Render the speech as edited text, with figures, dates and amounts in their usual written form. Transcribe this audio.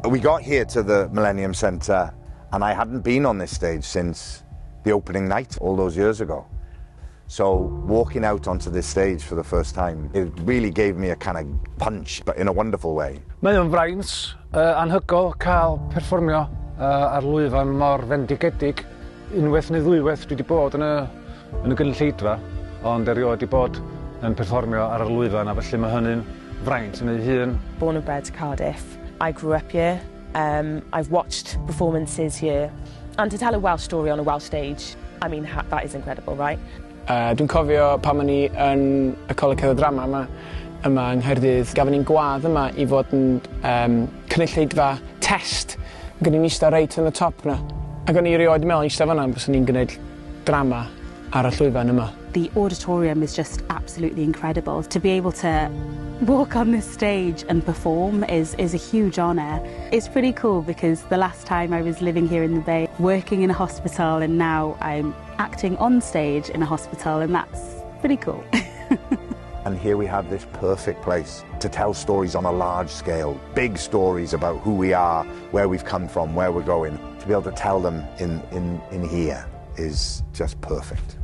We got here to the Millennium Centre and I hadn't been on this stage since the opening night all those years ago. So walking out onto this stage for the first time, it really gave me a kind of punch, but in a wonderful way. Mae o'n fraint anhygoel cael perfformio ar lwyfan mor fendigedig. Unwaith neu ddwywaith dwi wedi bod yn y gynulleidfa, ond erioed wedi bod yn perfformio ar y lwyfan, a felly mae hynny'n fraint yn ei hun. Born and bred to Cardiff. I grew up here. I've watched performances here. And to tell a Welsh story on a Welsh stage, I mean, that is incredible, right? Dwi'n cofio pan o'n i yn y Coleg Cerdd a Drama yma yng Nghaerdydd. Gafon ni'n gwadd yma i fod yn cynulleidfa test. Ac o'n i'n eistedd reit yn y top 'na. Ac o'n i erioed yn meddwl eistedd fan'na byswn i'n gwneud drama ar y llwyfan yma. The auditorium is just absolutely incredible. To be able to walk on this stage and perform is a huge honour. It's pretty cool because the last time I was living here in the Bay, working in a hospital, and now I'm acting on stage in a hospital, and that's pretty cool. And here we have this perfect place to tell stories on a large scale, big stories about who we are, where we've come from, where we're going. To be able to tell them in here is just perfect.